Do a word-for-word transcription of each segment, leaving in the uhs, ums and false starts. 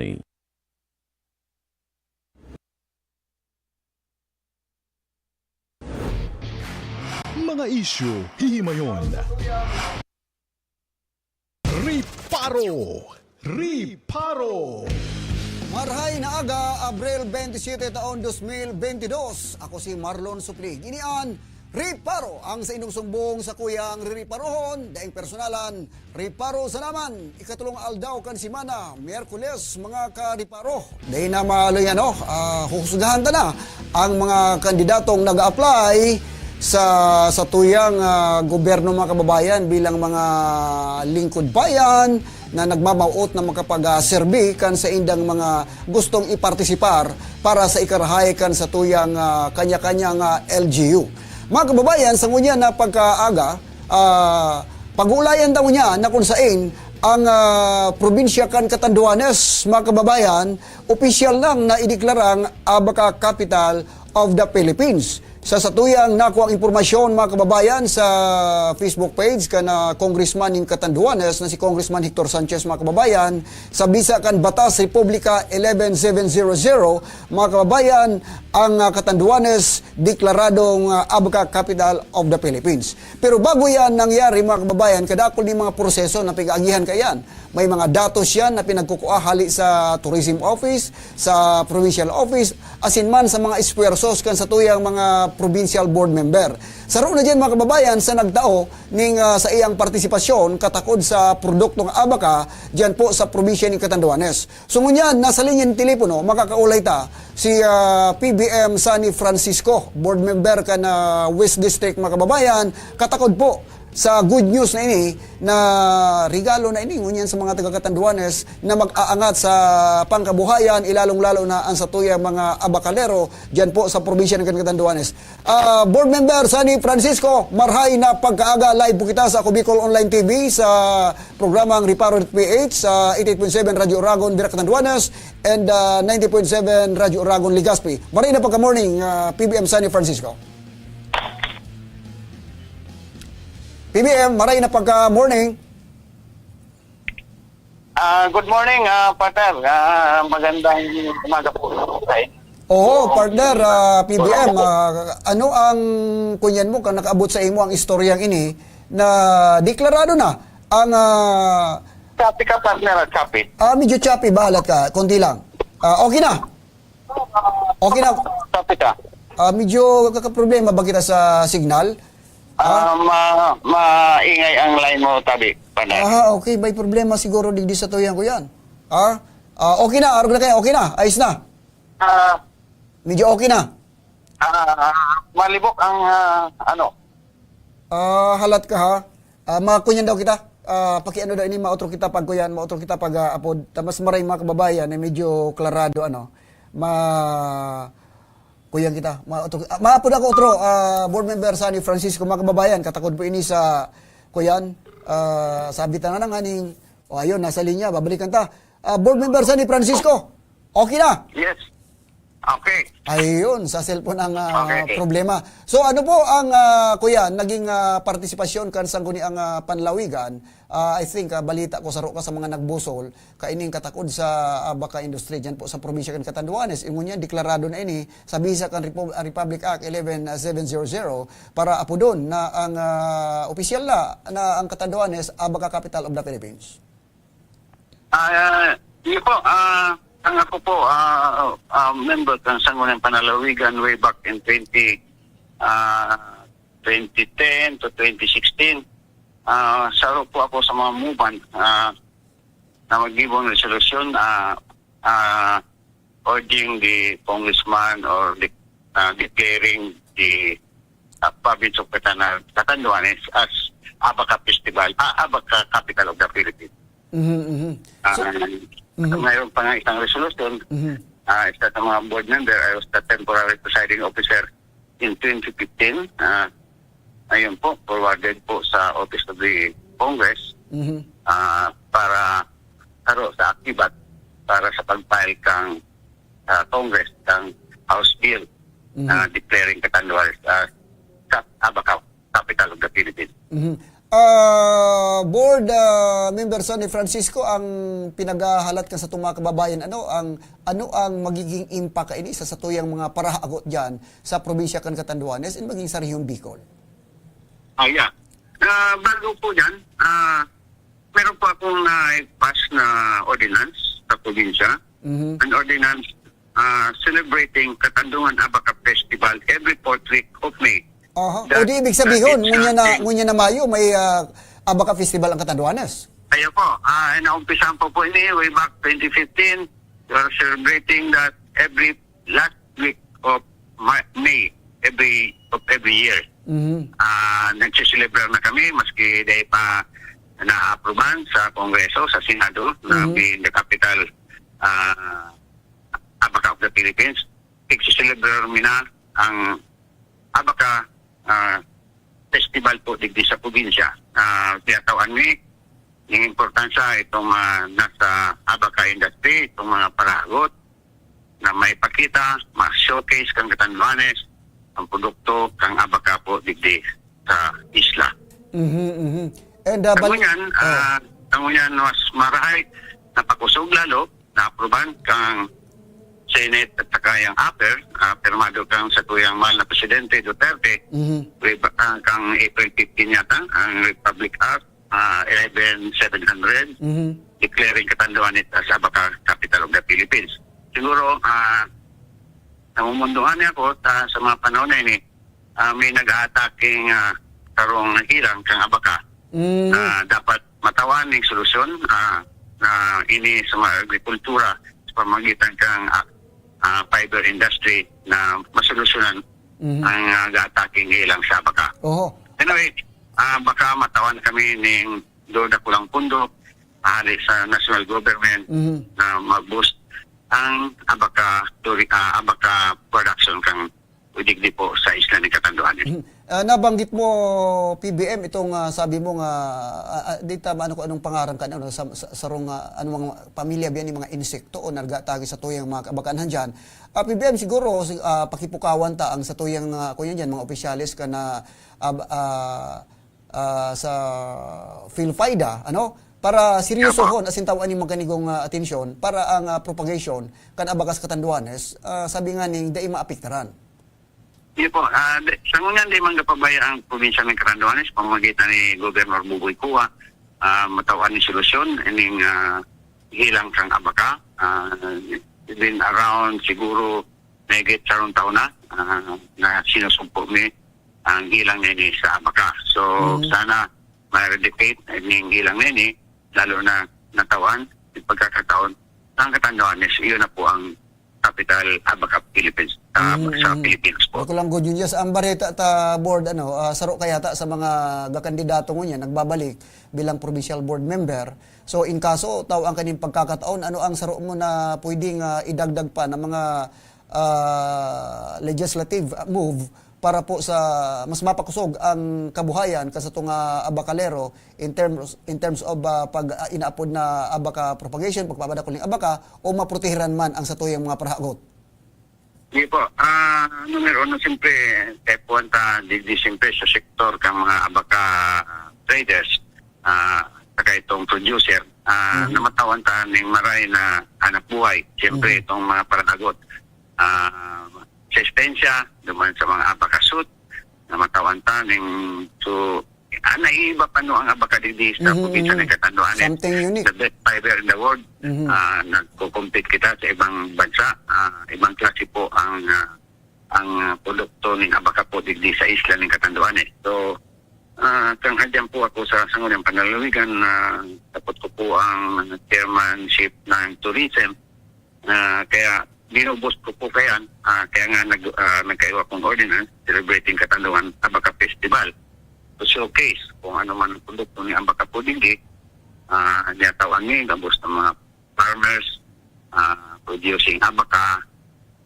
State. Mga isyu, hihimayon. Riparo! Riparo! Marhay na aga, Abril twenty-seven taon twenty twenty-two. Ako si Marlon Suplig. Ini an Riparo, ang saindong sumbong sa kuyang ririparohon, daing personalan, Riparo sa naman, ikatulong aldaw kan semana, Miyerkules, mga kariparo. Dai na maaloy ano, ah, huhusgahan ta na ang mga kandidatong nag-a-apply sa, sa tuyang, ah, gobyerno, mga kababayan, bilang mga lingkod bayan na nagmamawot na makapag-, ah, serbi kan saindang mga gustong ipartisipar para sa ikarahay kan sa tuyang, ah, kanya-kanyang, ah, L G U. Mga kababayan, sa ngunyan na pagkaaga, ah, pag-uulayan daw niya na kung sain ang, ah, probinsya kan Catanduanes, mga kababayan, opisyal lang na ideklarang Abaca Capital of the Philippines. Sa satuyang nakuang impormasyon, mga kababayan, sa Facebook page kan, ah, Congressman ning Catanduanes na si Congressman Hector Sanchez, mga kababayan, sa bisa kan Batas Republika eleven seven zero zero, mga kababayan, ang, ah, Catanduanes deklaradong, ah, Abaca Capital of the Philippines. Pero bago yan nangyari, mga kababayan, kadakul nin mga proseso na pig-aagihan kaiyan. May mga datos yan na pinagkukua hali sa Tourism Office, sa Provincial Office, asin man sa mga esfuerzos kan satuyang mga provincial board member. Saro na dyan, mga kababayan, sa nagtao ning, ah, saiyang partisipasyon katakod sa produktong Abaca dyan po sa probinsya nin Catanduanes. So ngunyan, nasa linya nin telepono, makakaulay ta si, ah, P B M Sonny Francisco, board member kan, ah, West District, mga kababayan, katakod po sa good news na ini, na regalo na ini ngunyan sa mga taga Catanduanes na mag-aangat sa pangkabuhayan, ilalong-lalo na ang satuyang mga abakalero diyan po sa probinsya ng Catanduanes. Ah, Board Member Sonny Francisco, marhay na pagkaaga, live po kita sa Ako Bicol Online T V sa programang Riparo P H sa eighty-eight point seven Radyo Oragon, Virac, Catanduanes, and, ah, ninety point seven Radyo Oragon, Legazpi. Maray na pagka-morning, ah, P B M Sonny Francisco. P B M, maray na pagka-morning. Ah, good morning, ah, partner. Ah, magandang umaga po sa inyo. Oo, partner, ah, P B M, ah, ano ang kunyan mo kan nakaabot sa imo ang istoryang ini na deklarado na ang, ah, Choppy ka, partner, at choppy. Ah, medyo choppy ba, halat ka? Konti lang. Ah, okay na. Okay na. Choppy ka. Ah, medyo kakaproblema ba kita sa signal? Ah, ma-, maingay ang line mo, tabi, partner. Aha, okay. May problema siguro digdi sa tuyan ko yan. Ah, ah, okay na, arog na kayo. Okay na, ayos na. Ah, Medyo okay na. Ah, malibok ang, ah, ano. Ah, halat ka, ha? Ah, makunyan daw kita. Ah, pakiano daw ini, maotro kita pag kuyan, maotro kita pag, ah, apod. Ta mas maray mga kababayan, eh, medyo klarado, ano. Ma-, kuyan kita. Maotro, ah, maapod ako, otro, ah, board member Sonny Francisco, mga kababayan, katakod po ini sa, kuyan, ah, sabi ta na nga ning, o ayun, nasa linya, babalikan ta. Ah, board member Sonny Francisco, okay na? Yes. Okay. Ayun, sa cellphone ang, ah, Okay. problema. So, ano po ang, ah, kuya, naging, ah, partisipasyon kan sangguniang, ah, panlawigan? Ah, I think, ah, balita ko, saro ka sa mga nagbusol, kaining katakod sa, ah, Abaca Industry, dyan po sa probinsya kan Catanduanes. Ingon yan, deklarado na ini, sa bisa kan Repo-, ah, Republic Act eleven seven zero zero, para apodon na ang, ah, opisyal na, na ang Catanduanes, Abaca Capital of the Philippines. Ah, yun po, ah, ang ako po, ah, ah, member kan Sangguniang Panlalawigan way back in twenty, ah, twenty ten to twenty sixteen. Ah, saro po ako sa mga movement, ah, na maggibo ng resolusyon, ah, ah, urging the congressman or the, ah, declaring the, ah, province of Catanduanes as Abaca Festival, ah, Abaca Capital of the Philippines. Mhm, mhm. Ah, So, mhm. Mayroon pa nga isang resolution, Mhm. ah, isa sa mga board member, I was the temporary presiding officer in twenty fifteen. Ah, ayun po, forwarded po sa Office of the Congress, Mhm. ah, para haro sa akibat para sa pag-file kang, ah, Congress, kang House Bill, Mhm. ah, declaring Catanduanes as Cap-, Abaca Capital of the Philippines. Mhm. Ah, board, ah, member Sonny Francisco, ang pinaghahalat kan satong mga kababayan, ano ang, ano ang magiging impact kaini sa satuyang mga parahagot diyan sa probinsya kan Catanduanes and maging sa rehiyong Bicol? Ah, yeah. Ah, bago po yan, ah, meron po akong na-pass na ordinance sa probinsya. Mhm. An ordinance, ah, celebrating Katandungan Abaca Festival every fourth week of May. Aha. O That, di ibig that sabihin, is, ngunyan na, ah, ngunyan na Mayo, may, ah, Abaca Festival ang Catanduanes. Ayan po. Ah, naumpisahan po po ini way back twenty fifteen. We are celebrating that every last week of Ma-, May, every, of every year. Mhm. Ah, nagsiselebrar na kami, maski dahil pa naaprubahan sa Kongreso, sa Senado, na Mhm. being the capital, ah, Abaca of the Philippines. Nagsiselebrar mi na ang Abaca, ah, Festival po digdi sa probinsya. Ah, tiyatawhan mi ning importansya itong, ah, nasa Abaca industry, itong mga parahagot na maipakita, ma-showcase kan Catanduanes ang produkto kan Abaca po digdi sa isla. Mhm, mhm. And, ah, Sa bal- ngunyan, Oh. ah, sa ngunyan mas marahay na pakusog lalo, naaprubahan kang Senate at saka yung upper, ah, pirmado kang satuyang mahal na Presidente Duterte, Mhm. way ba-, ah, kang April fifteen yata, ang Republic Act, ah, eleven seven hundred, Mhm. declaring Catanduanes as Abaca Capital of the Philippines. Siguro, ah, namumunduhan niya ako sa, sa mga panahon na ini, ah, may nag-aataking, ah, sarong hilang kang Abaca Mm. na dapat matawan ning solusyon, ah, na ini sa mga agrikultura sa pamagitan kang, ah, ah, fiber industry na masolusyonan Mhm. ang, ah, nag-aataking hilang sa Abaca. Oho. Anyway, ah, baka matawan kami ning do dakulang pundo, ah, sa national government Mhm. na mag-boost ang Abaca turi-, ah, Abaca production kang digdi po sa isla ni Catanduanes. Mhm. Ah, nabanggit mo, P B M, itong, ah, sabi mo nga, ah, ah, di tama, ano, kung anong pangaran ka, ano, sa, sa, sarong, ah, ano, mga pamilya biyan, yung mga insekto o nagatago sa tuyang mga kabakanhan dyan. Ah, P B M, siguro, si-, ah, pakipukawan ta ang sa tuyang, ah, kung yan dyan, mga opisyales ka na, ah, ah, ah, sa PhilFIDA, ano? Para seryosohon, asin tawan ning magkanigong, ah, atensyon para ang, ah, propagation kan Abaca sa Catanduanes, ah, sabi nga ning dai maapektaran. Di po, ah, di, sa ngunyan di man gapabaya ang probinsya ng Catanduanes, pamamagitan ni Governor Buboy Cua, ah, matawan ni solusyon, ining, ah, hilang kang Abaca. Ah, been around siguro mahigit sarong taon na, ah, na sinusugpo mi ang hilang na ini sa Abaca. So, Mhm. sana ma-eradicate ning hilang na ini, lalo na natawan yung pagkakataon. Ang Catanduanes, iyon na po ang capital Abaca Philippines, ah, Mm, sa mm. Philippines po. Ako lang, good news. Ang bareta ta, board, ano, ah, saro kaya ta sa mga gakandidato ngunyan, nagbabalik bilang provincial board member. So, in kaso, tao ang kaning pagkakataon, ano ang saro mo na pwedeng, ah, idagdag pa ng mga, ah, legislative move para po sa mas mapakusog ang kabuhayan kan satong, ah, Abacalero in terms, in terms of, ah, pag, ah, inaapod na Abaca propagation, pagpapadakul ning Abaca, o maprotehiran man ang satuyang mga parahagot? Di po. Ah, numero uno, siyempre, step one ta, di, di siyempre sa sektor kang mga Abaca traders, ah, saka itong producer, ah, Mhm. na matawan ta ning maray na hanap buhay. Siyempre, Mhm. itong mga parahagot, ah, sa espensya, duman sa mga Abaca suit, na matawan ta ning, so, ah, naiiba pa no ang Abaca digdi sa Mhm, probinsya mhm. ng Catanduanes. Something unique. The best fiber in the world. Mhm. Ah, nagko-compete kita sa ibang bansa. Ah, ibang klase po ang, ah, ang, ah, produkto ning Abaca po digdi sa isla ning Catanduanes. So, ah, kang hadyan po ako sa sangunang panlalawigan na dapat ko po ang chairmanship ng tourism. Ah, kaya binubos ko po kaya, ah, kaya nga nag-, ah, nagkaiwa kong ordinance celebrating Katandungan Abaca Festival to showcase kung ano man ang produkto ni Abaca po digdi, ah, niya tao ang ngayon, gabos ng mga farmers, ah, producing abaca,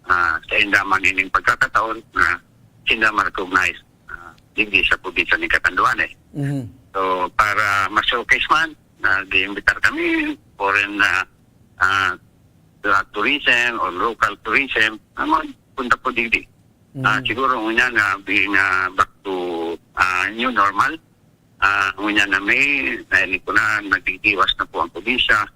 ah, sa indaman ining pagkakataon na sila ma-recognize, ah, digdi sa probinsya ni Catanduanes. Mhm. So, para ma-showcase man, nag-iimbitar kami, foreign na, ah, ah, tourism or local tourism, na magpunta po digdi. Ah, Mhm. siguro ngunyan na being, ah, back to, ah, new normal, Ah, ngunyan na May, narinig ko na nagdidiwas na po ang probinsya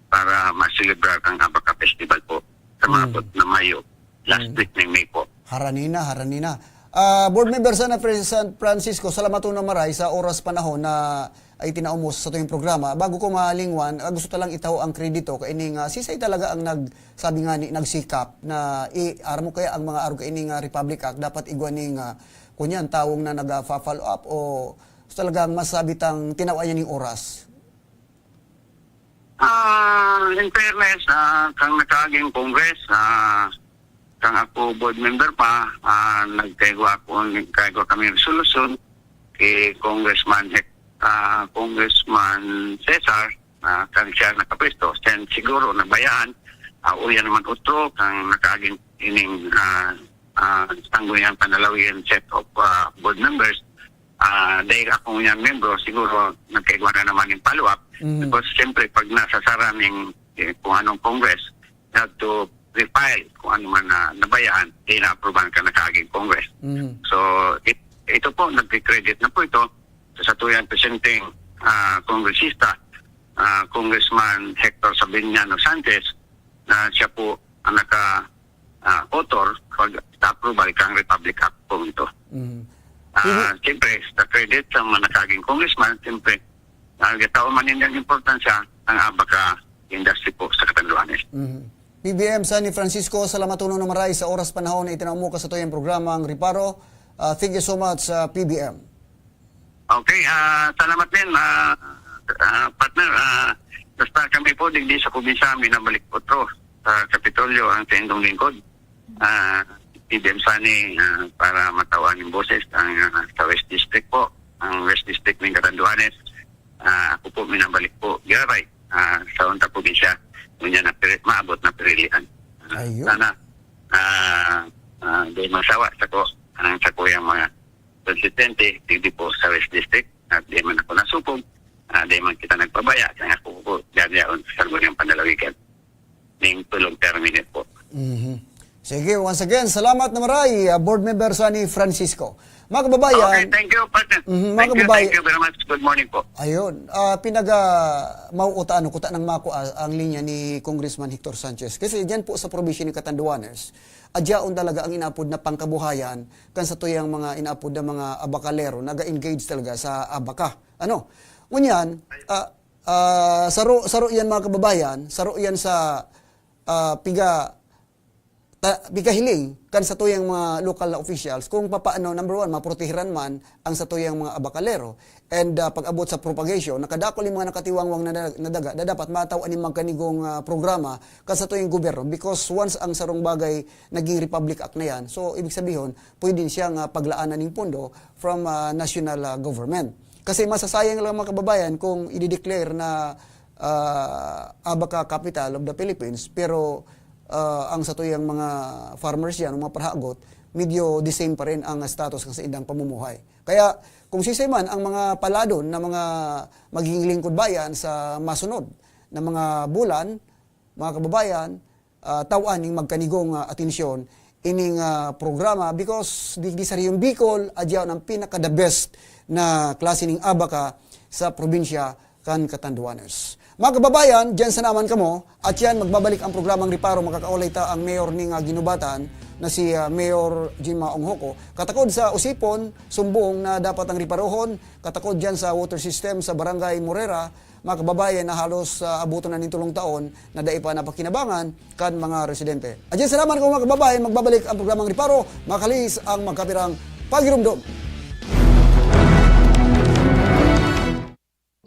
para ma-celebrar ang Abaca Festival po sa Mm. maabot na Mayo, last Mm. week ng May po. Harani na, harani na. Ah, Board Member San Fran-, San Francisco, salamaton na maray sa oras panahon na ay tinaomos sa tuyong programa. Bago ko malingwan, ah, gusto ta lang itaho ang kredito kaining, ah, sisay talaga ang nagsabi nga ni, nagsikap na i-, aram mo kaya ang mga arog kaining, ah, Republic Act, dapat igwa ning, ah, kunyan, tawong na nag-a-follow up o talagang masabi tang tinawan niya ning oras? Ah, in fairness, ah, kang nakaaging Congress, ah, kang ako board member pa, ah, nagkaigwa ako, nagkaigwa kami ng resolusyon kay Congressman Hec-, ah, Congressman Cesar, ah, kang siya nakapwesto. Then siguro nabayaan, ah, uya naman utro, kang nakaaging ining, ah, ah, Sangguniang Panlalawigan set of, ah, board members. Ah, dahil ako niyang membro, siguro nagkaigwa na naman yung follow-up. Mm. Because siyempre, pag nasasara ning, eh, kung anong Congress, you have to refile kung ano man na nabayaan, eh, naaprubahan ka na kaaging Congress. Mm. So, it-, ito po, nagki-credit na po ito sa satuyang presenteng, ah, kongresista, ah, Congressman Hector Sabiniano Sanchez, na siya po ang naka, ah, author pag approval kang Republic Act po ito. Mm. Ah, Sige. Siyempre, sa credit sa mga nakaaging congressman, siyempre, nagkataon man yung importansya ng Abaca industry po sa Catanduanes. Mhm. P B M San Francisco, salamaton na maray sa oras panahon na itinao mo ka sa tuyang programa, ang Reparo. Ah, thank you so much, ah, P B M. Okay, ah, salamat din, ah, ah, partner. Ah, basta kami po, digdi sa probinsya, minabalik po to sa Kapitolyo ang saindong lingkod. Ah, P B M Sani, ah, para matawan yung boses ang, ah, sa West District po, ang West District ng Catanduanes. Ah, ako po, minabalik po, Giray, ah, sa unta probinsya, ngunyan na piri-, maabot na pirilian. Ah, Ayun. Sana, ah, ah, di masawa sa ko, ang sa kuyang mga konstituyente, digdi po sa West District, at di man ako nasupog, ah, di man kita nagpabaya, kaya ako po, diyan yaon sa Sangguniang Panlalawigan. Ning tulong termine po. Mhm. Sige, once again, salamat na maray, ah, Board Member Sani Francisco. Mga kababayan, Okay, thank you, partner. Mhm, mga Thank you, kababayan. thank you very much. Good morning po. Ayun, ah, pinaga-, mauutaan, kuta nang makua ang linya ni Congressman Hector Sanchez. Kasi diyan po sa probinsya ni Catanduanes, adyaon talaga ang inaapod na pangkabuhayan kan satuyang mga inaapod na mga abakalero, naga-engage talaga sa abaka. Ano? Ngunyan, ah, ah, saro, saro yan, mga kababayan, saro yan sa, ah, piga-, ta-, pigahiling kan satuyang mga lokal na officials kung papaano, number one, maprotehiran man ang satuyang mga abakalero. And, ah, pag-abot sa propagation, nakadakul yung mga nakatiwangwang na, na daga, na dapat mataw-an yung magkanigong, ah, programa kan satuyang gobyerno. Because once ang sarong bagay naging Republic Act na yan, so ibig sabihin, pwede siyang, ah, paglaanan ng pondo from, ah, national, ah, government. Kasi masasayang lang, mga kababayan, kung i-declare na, ah, Abaca capital of the Philippines, pero, ah, ang satuyang mga farmers yan, mga parahagot, medyo the same pa rin ang status ng sa indang pamumuhay. Kaya kung sisay man ang mga paladon na mga magiging lingkod bayan sa masunod na mga bulan, mga kababayan, ah, tawan ning magkanigong, ah, atensyon ining, ah, programa because digdi sa Rehiyon Bicol, adyaw ang pinaka-the best na klase ning abaka sa probinsya kan Catanduanes. Mga kababayan, dyan sa naman kamo, at yan, magbabalik ang programang Reparo, makakaulay ta ang mayor ning, ah, Guinobatan na si, ah, Mayor Jim Maong Hoco. Katakod sa Usipon, Sumbong na dapat ang reparohon, katakod dyan sa water system sa Barangay Morera, mga kababayan na halos, ah, abutan na nin tulong taon na dai pa napakinabangan kan mga residente. At dyan sa naman kamo, mga kababayan, magbabalik ang programang Reparo, makalihis ang magkapirang pagirumdom.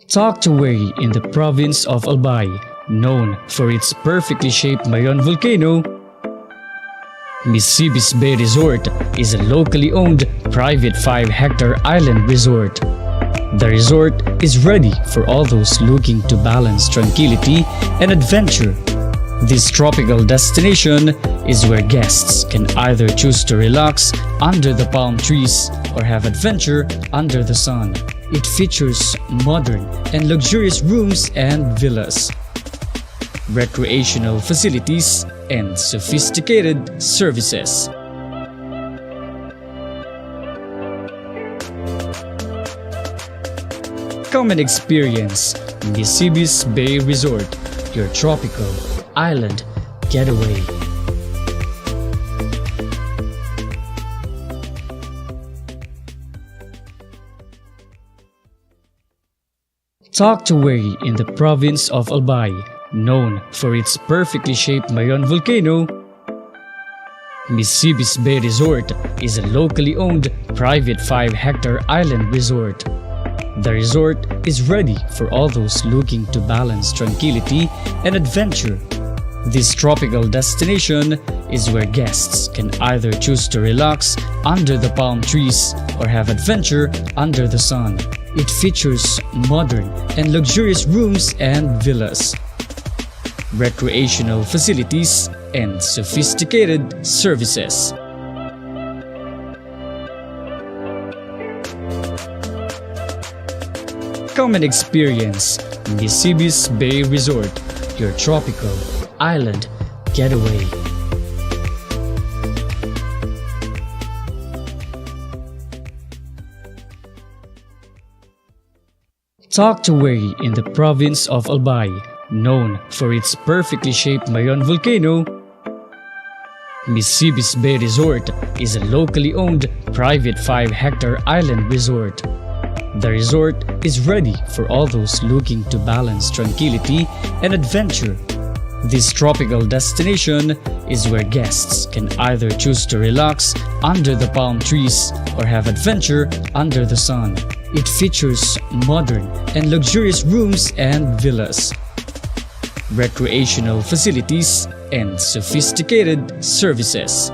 Tucked away in the province of Albay, known for its perfectly shaped Mayon volcano, Misibis Bay Resort is a locally owned private five-hectare island resort. The resort is ready for all those looking to balance tranquility and adventure. This tropical destination is where guests can either choose to relax under the palm trees or have adventure under the sun. It features modern and luxurious rooms and villas, recreational facilities, and sophisticated services. Come and experience Nisibis Bay Resort, your tropical island getaway. Tucked away in the province of Albay, known for its perfectly shaped Mayon volcano, Nisibis Bay Resort is a locally owned private five-hectare island resort. The resort is ready for all those looking to balance tranquility and adventure. This tropical destination is where guests can either choose to relax under the palm trees or have adventure under the sun. It features modern and luxurious rooms and villas, recreational facilities, and sophisticated services. Come and experience Nisibis Bay Resort, your tropical island getaway. Tucked away in the province of Albay, known for its perfectly shaped Mayon volcano, Nisibis Bay Resort is a locally owned private five-hectare island resort. The resort is ready for all those looking to balance tranquility and adventure. This tropical destination is where guests can either choose to relax under the palm trees or have adventure under the sun. It features modern and luxurious rooms and villas, recreational facilities, and sophisticated services.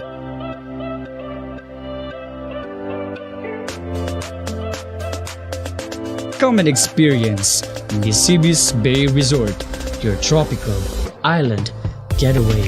Come and experience Nisibis Bay Resort, your tropical island getaway.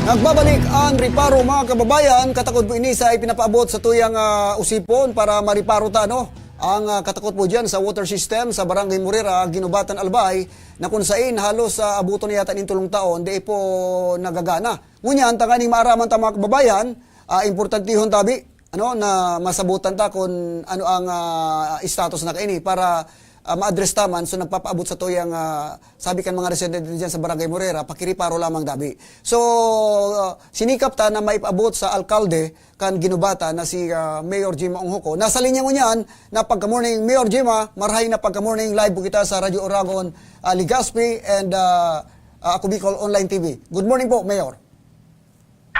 Nagbabalik ang Reparo, mga kababayan. Katakod po ini sa ipinapaabot sa tuyang, ah, usipon para mareparo ta, no? Ang, ah, katakod po dyan sa water system sa Barangay Morera, Guinobatan, Albay, na kung sain halos, ah, abuton na yata nin tolong taon, di po nagagana. Ngunyan, tanganing maaraman ta, mga kababayan, ah, importantehon tabi, ano, na masabutan ta kun ano ang, ah, status na kaini para, ah, ma-address ta man. So, nagpapaabot sa tuyang, ah, sabi kan mga residente diyan sa Barangay Morera, pakireparo lamang dabi. So, ah, sinikap ta na maipaabot sa alkalde kan Guinobatan na si, ah, Mayor Jima Onghoco. Nasa linya ngunyan na pagka-morning, Mayor Jima, marahay na pagka-morning, live po kita sa Radyo Oragon, ah, Legazpi, and, ah, ah, Ako Bicol Online T V. Good morning po, Mayor.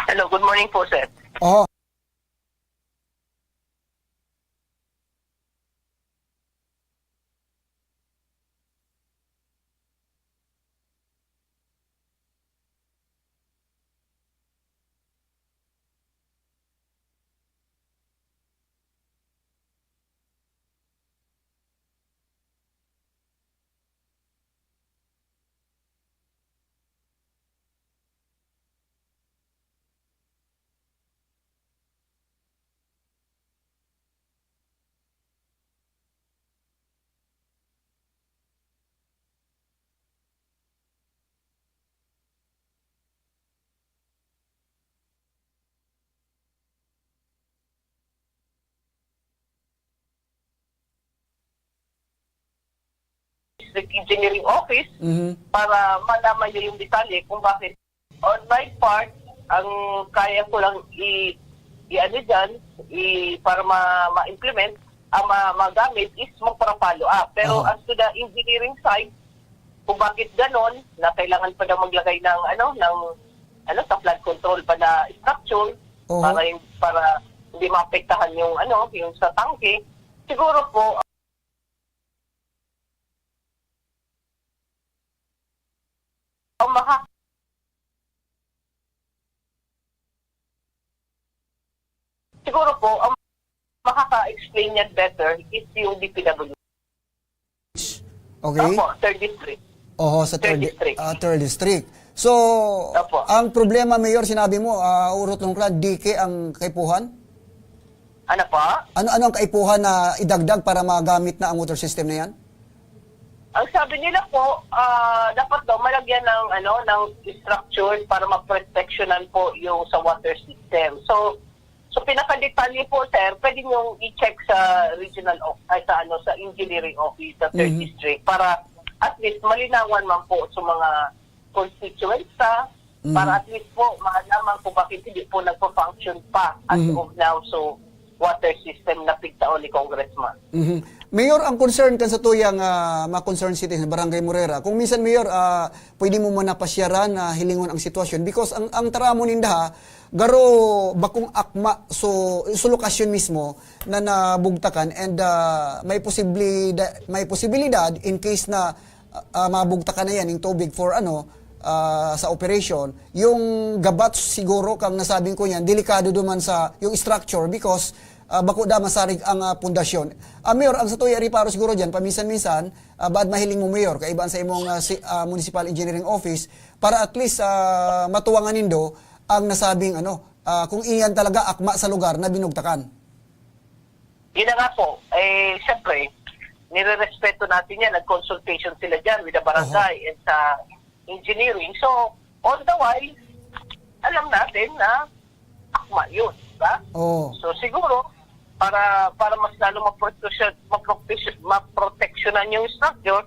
Hello, good morning po, sir. Oho. District Engineering Office Mhm. para malaman niyo yung detalye kung bakit. On my part, ang kaya ko lang i-, i-ano dyan, i-, para ma-, ma-implement, ah, ma-, magamit is magpara-follow up. Pero Aha. as to the engineering side, kung bakit ganon, na kailangan pa daw maglagay ng, ano, ng, ano, sa flood control pa na structure, Oho. para yung, para hindi maapektahan yung, ano, yung sa tangke. Siguro po, ang maka-, siguro po, ang makaka-explain niyan better is yung D P W. Okay. Opo, third district. Oho, sa Third third, district. ah, third district. So, Opo. ang problema, Mayor, sinabi mo, ah, Urot Longkran, dike ang kaipuhan? Ano po? Ano, ano ang kaipuhan na idagdag para magamit na ang water system na yan? Ang sabi nila po, ah, dapat daw malagyan ng, ano, ng structure para maproteksyonan po yung sa water system. So, so pinakadetalye po, sir, pwede niyong i-check sa regional of, ay, sa, ano, sa engineering office sa third Mhm. district para at least malinawan man po sa mga constituents ta, Mhm. para at least po malaman kung bakit hindi po nagpa-function pa as Mhm. of now. So, water system na pigtaon ni Congressman. Mhm. Mayor, ang concern kan sa tuyang, ah, mga concern citizens sa Barangay Morera, kung minsan, Mayor, ah, pwede mo man napasyaran na hilingon ang sitwasyon because ang, ang taramo ninda, ha, garo bakong akma, so, so lokasyon mismo na nabugtakan and, ah, may posiblida-, may posibilidad in case na ah, ah, mabugtakan na yan, yung tubig for ano, ah, sa operation. Yung gabat siguro kang nasabing ko niyan, delikado duman sa yung structure because ah, bako da masarig ang ah, pundasyon. Ah, Mayor, ang sa tuya reparo siguro diyan, paminsan-minsan, ah, baad mahiling mo, Mayor, kaiba sa imong ah, si, ah, Municipal Engineering Office, para at least ah, matuwangan nindo ang nasabing ano, ah, kung iyan talaga akma sa lugar na binugtakan. Yun na nga po, eh, siyempre, nire-respeto natin yan. Nag-consultation sila dyan with the barangay Oho. and sa engineering. So, all the while, alam natin na akma yun, di ba? Oo. So, siguro, para para mas lalo maproteksyon, maproteksyon, maproteksyonan yung structure,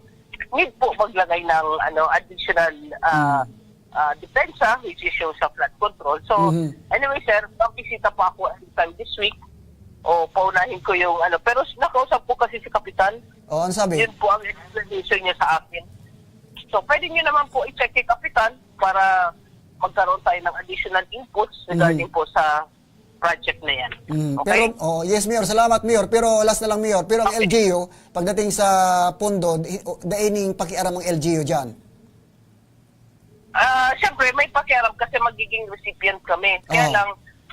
need po maglagay ng ano additional ah, Mm. ah, depensa, which is yung sa flood control. So, Mhm. anyway, sir, mabisita po ako anytime this week. O, paunahin ko yung ano. Pero nakausap po kasi si Kapitan. Oh, ano sabi? Yun po ang explanation niya sa akin. So, pwede niyo naman po i-check kay Kapitan para magkaroon tayo ng additional inputs regarding Mhm. po sa project na yan. Mm, Okay? pero, oh, yes, Mayor. Salamat, Mayor. Pero last na lang, Mayor. Pero ang Okay. L G U, pagdating sa pondo, hi-, o, daining pakiaram ang L G U dyan. Ah, siyempre, may pakiaram kasi magiging recipient kami. Kaya Oo. lang,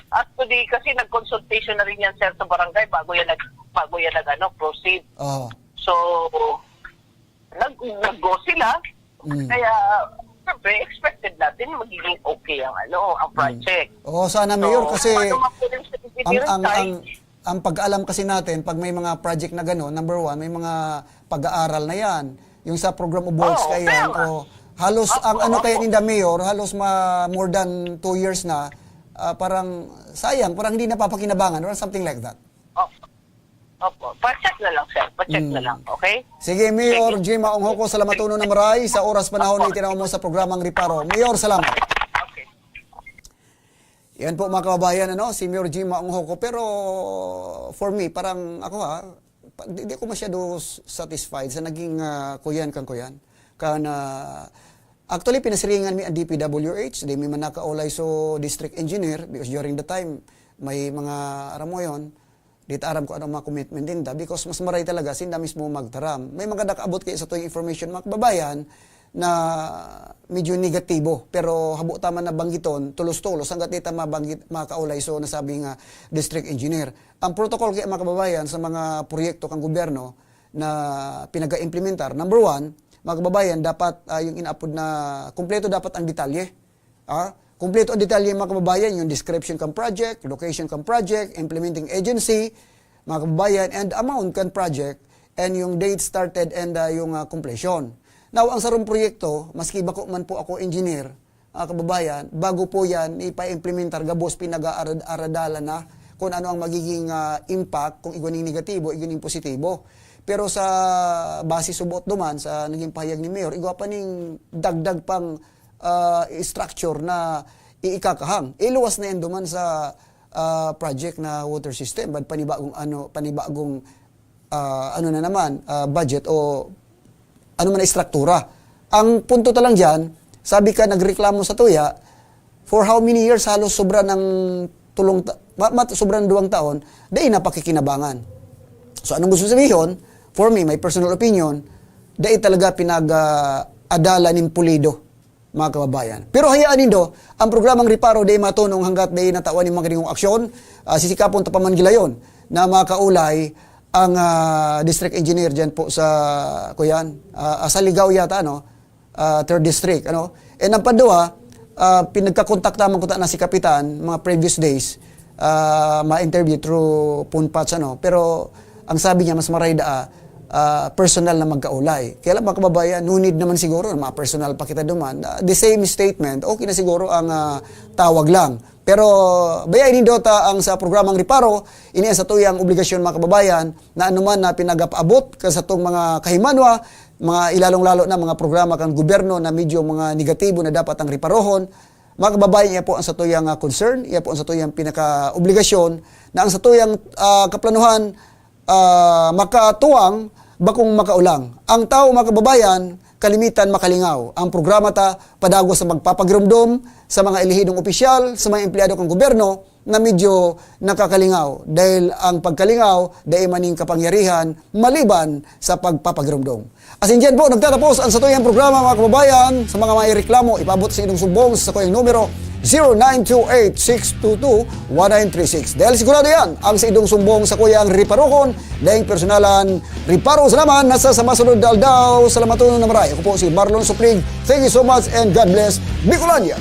actually, kasi nag-consultation na rin yan, sir, sa barangay bago yan nag, bago yan nag, ano, proceed. Oo. So, nag, nag-go sila. Mm. Kaya, siyempre, expected natin magiging okay ang, ano, ang Mm. project. Oo, sana, Mayor, So, kasi paano makunin sa ang, engineering ang, side? ang, ang pag-alam kasi natin, pag may mga project na gano'n, number one, may mga pag-aaral na yan. Yung sa program of works Oo, kaya yan, tama. o halos Opo, ang ano kaya opo. ninda, Mayor, halos ma, more than two years na, ah, parang sayang, parang hindi napapakinabangan or something like that. Opo. Opo. Pa-check na lang, sir. Pa-check na Mm. lang. Okay? Sige, Mayor Sige. Jim Maong Hoko, salamatonon na maray sa oras panahon na Opo. itinaw mo sa programang Reparo. Mayor, salamat. Okay. Yan po, mga kababayan, ano, si Mayor Jim Maong Hoko. Pero for me, parang ako ha, pa, di, di ako masyado s, satisfied sa naging, ah, kuyan kan kuyan. Kan, ah, actually, pinasiringan mi ang D P W H, di mi man nakaulay so district engineer because during the time, may mga, aram mo yon, di ta aram kung anong mga commitment ninda because mas maray talaga sinda mismo magtaram. May mga nakaabot kayo sa tuwing information, mga kababayan, na medyo negatibo. Pero habo ta man na banggiton, tulos-tulos, hanggat di ta mabanggit, makaulay so nasabing, ah, district engineer. Ang protocol kaya, mga kababayan, sa mga proyekto kang gobyerno na pinag-implementar, number one, mga kababayan, dapat, ah, yung inaapod na kumpleto dapat ang detalye. Ah, kumpleto ang detalye, mga kababayan, yung description kang project, location kang project, implementing agency, mga kababayan, and amount kan project, and yung date started and, ah, yung, ah, completion. Now, ang sarong proyekto, maski bako man po ako engineer, mga kababayan, bago po yan ipa-implementar, gabos pinag-aarad-aradalan na kung ano ang magiging, ah, impact, kung igwa ning negatibo, igwa ning positibo. Pero sa base subot duman sa naging pahayag ni Mayor, igwa pa ning dagdag pang, ah, structure na iikakahang. Iluwas na yan duman sa, ah, project na water system, bad panibagong ano, panibagong, ah, ano na naman, ah, budget o ano man na estruktura. Ang punto ta lang diyan, sabi ka nagreklamo sa tuya, for how many years, halos sobra ng tulong ta, ma, ma, sobra ng duwang taon, dai napakikinabangan. So, anong gusto sabihon? For me, my personal opinion, dai talaga pinag, ah, adala nin pulido, mga kababayan. Pero hayaan nindo, ang programang Reparo dai matunong hanggat dai natawan nin mga ganitong aksyon. Ah, sisikapon ta pa man gilayon na makaulay ang, ah, district engineer diyan po sa, kuyan, ah, sa Ligao yata, no? Ah, third district, ano? And ang pandua, ah, pinagkakontak naman ko ta na si Kapitan, mga previous days, ah, ma-interview through phone patch, ano? Pero ang sabi niya, mas maray daa, ah, personal na magkaulay. Kaya lang, mga kababayan, no need naman siguro na mga personal pa kita duman. Ah, the same statement, okay na siguro ang, ah, tawag lang. Pero, bayai nindo ta ang sa programang Reparo, ini ang satuyang obligasyon, mga kababayan, na anuman na pinag-aabot kan satong mga kahimanwa, mga ilalong-lalo na mga programa kan gobyerno na medyo mga negatibo na dapat ang reparohon, mga kababayan, iya po ang satuyang, ah, concern, iya po ang satuyang pinaka-obligasyon na ang satuyang, ah, kaplanuhan, ah, makatuwang, bakong makaulang. Ang tao, mga kababayan, kalimitan makalingaw. Ang programa ta padagos sa magpapagiromdom, sa mga elehidong opisyal, sa mga empleyado kan gobyerno na medyo nakakalingaw. Dahil ang pagkalingaw, dai maning kapangyarihan maliban sa pagpapagiromdom. Asin diyan po nagtatapos ang satuyang programa, mga kababayan. Sa mga may reklamo, ipaabot sa inyong sumbong sa kuyang numero, zero nine two eight six two two one nine three six. Dahil sigurado yan, ang sa idong sumbong sa kuyang riparohon, daing personalan, riparo sa laman, nasa sa masunod na aldaw. Salamaton na maray. Ako po si Marlon Suplig. Thank you so much and God bless Bicolandia.